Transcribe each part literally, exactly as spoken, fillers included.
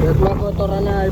Ya, dua kotoran ai.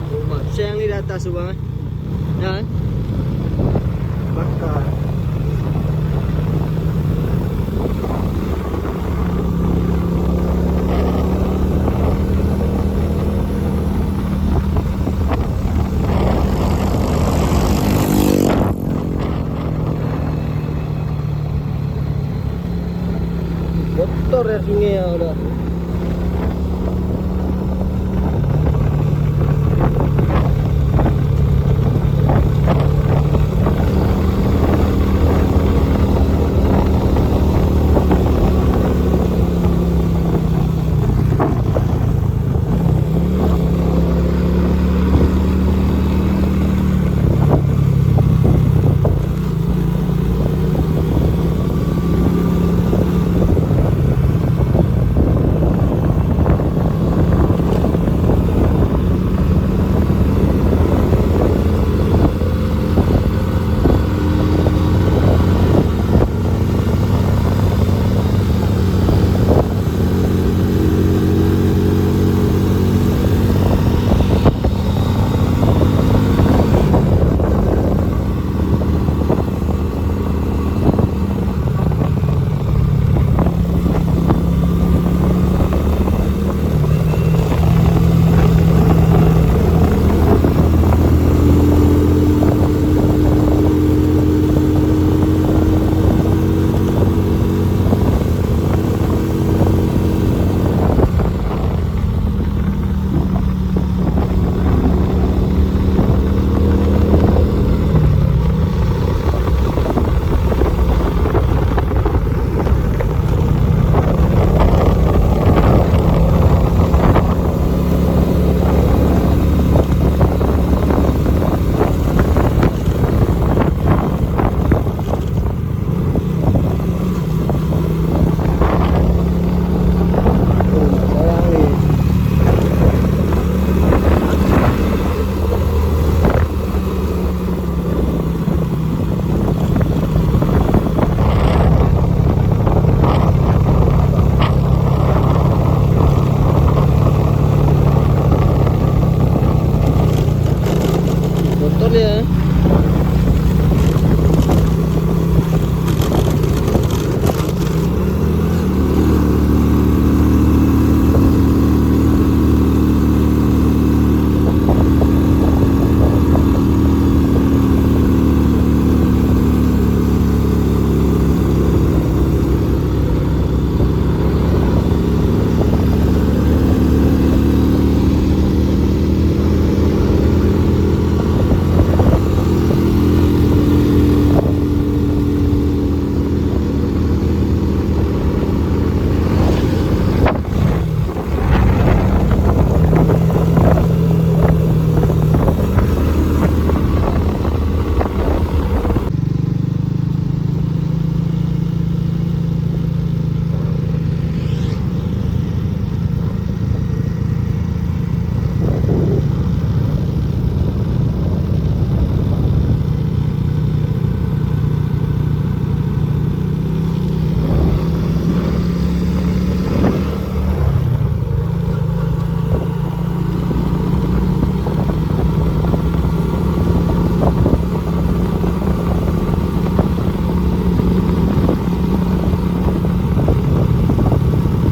Umat seng di atas tu, bang, eh? Ya, kan? Bakar. Sungai dah. Kotor ya.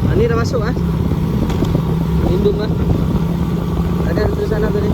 Ah, ni dah masuk, ah. Lindung, ah. Ada tulisan apa ni?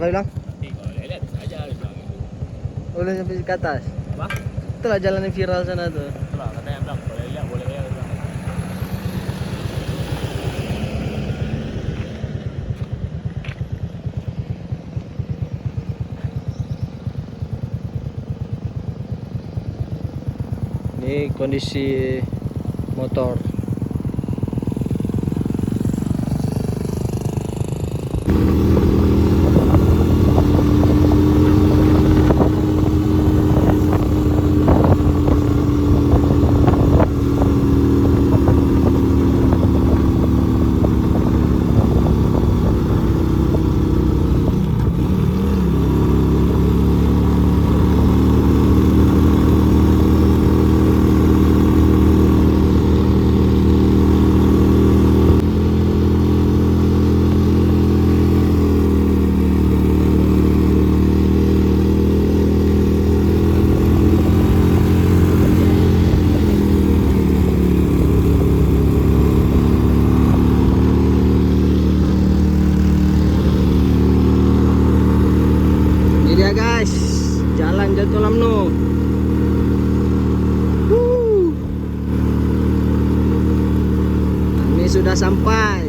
Apa bilang? Nanti kalau lihat-lihat, bisa aja, dia bilang gitu. Boleh sampai ke atas? Apa? Itulah jalan yang viral sana tu. Itulah, katanya bilang, kalau lihat-lihat, boleh aja, dia bilang. Ini kondisi motor. Ini dia guys, jalan Jatuh Lamno. Wuh. Kami sudah sampai.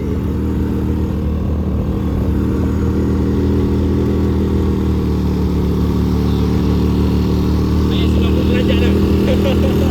Hanya sembilan puluh derajat dah. Ya, boleh.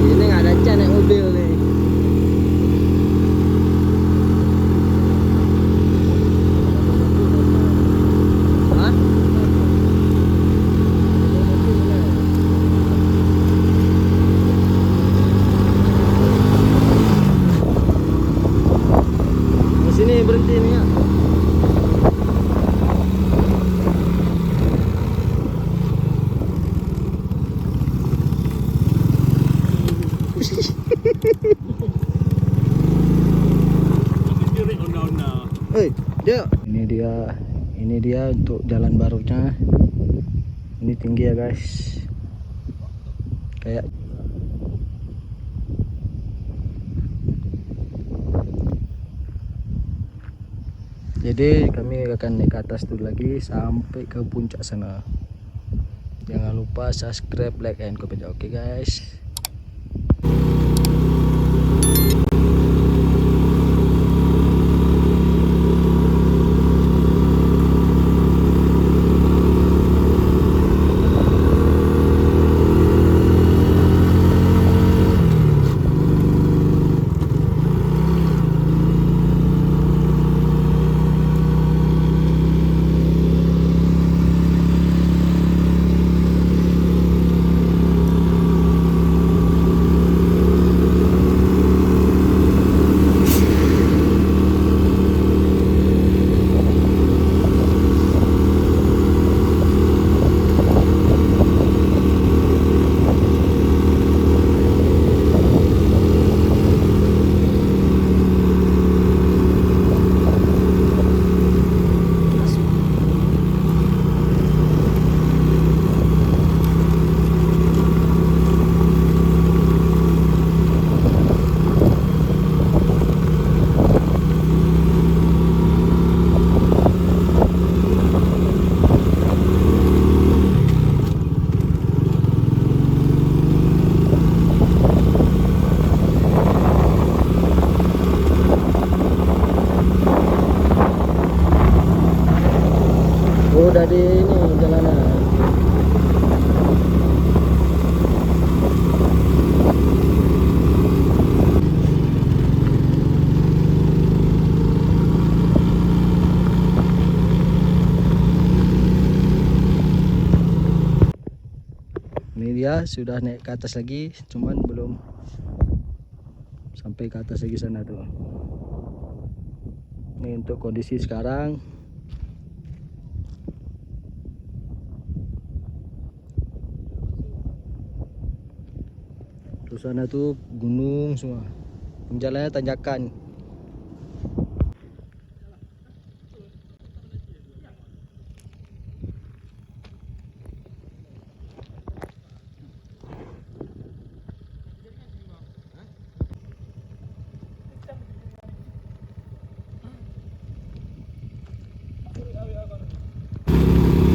Ini ada can naik mobil ni. Hah? Di sini berhenti ni, ya. Hei, dia. Ini dia, ini dia untuk jalan barunya. Ini tinggi ya guys. Kayak Jadi kami akan naik ke atas tu lagi sampai ke puncak sana. Jangan lupa subscribe, like, and comment. Oke guys. Oh, dari ini jalanan. Ini dia sudah naik ke atas lagi, cuman belum sampai ke atas lagi sana tu. Ini untuk kondisi sekarang. Di sana tu gunung semua. Jalannya tanjakan.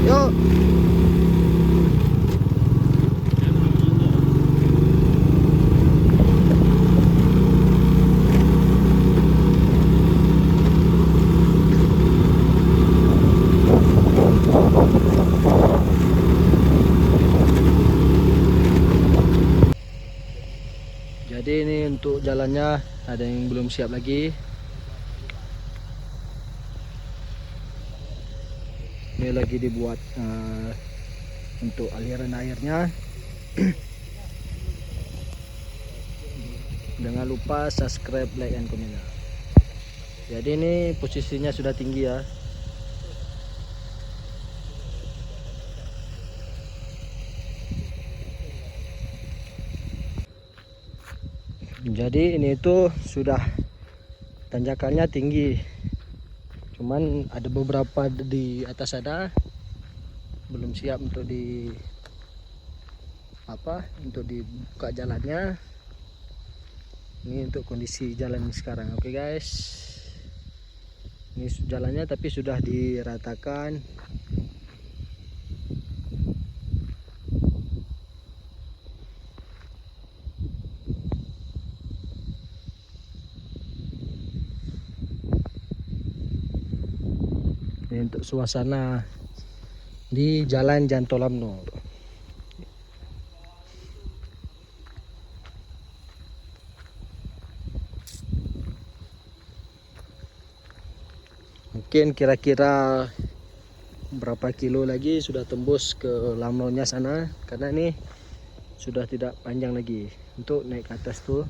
Yuk. Jadi ini untuk jalannya ada yang belum siap lagi. Ini lagi dibuat, eh, untuk aliran airnya. Jangan lupa subscribe, like, and comment. Jadi ini posisinya sudah tinggi ya. Jadi ini tu sudah tanjakannya tinggi. Cuman ada beberapa di atas sana belum siap untuk di apa, untuk dibuka jalannya. Ini untuk kondisi jalan sekarang. Oke guys. Ini su-, jalannya tapi sudah diratakan. Ini untuk suasana di Jalan Janto Lamno. Mungkin kira-kira berapa kilo lagi sudah tembus ke Lamnonya sana, karena ini sudah tidak panjang lagi untuk naik ke atas tu.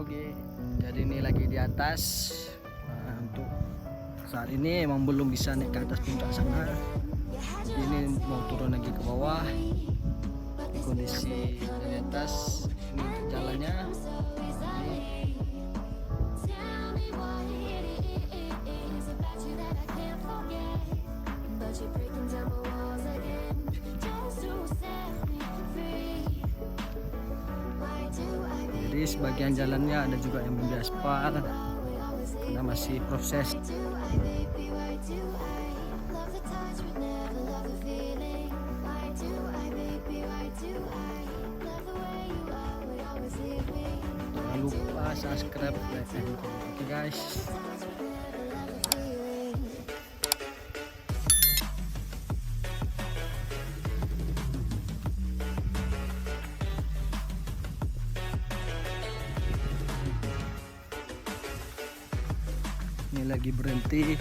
Oke, jadi ini lagi di atas. Nah, untuk saat ini emang belum bisa naik ke atas puncak sana. Jadi ini mau turun lagi ke bawah. Ini kondisi dari atas. Ini untuk jalannya. Ini. Jadi sebagian jalannya ada juga yang belum diaspal karena masih proses. Jangan lupa subscribe, like, and comment. Oke guys. Ini lagi berhenti.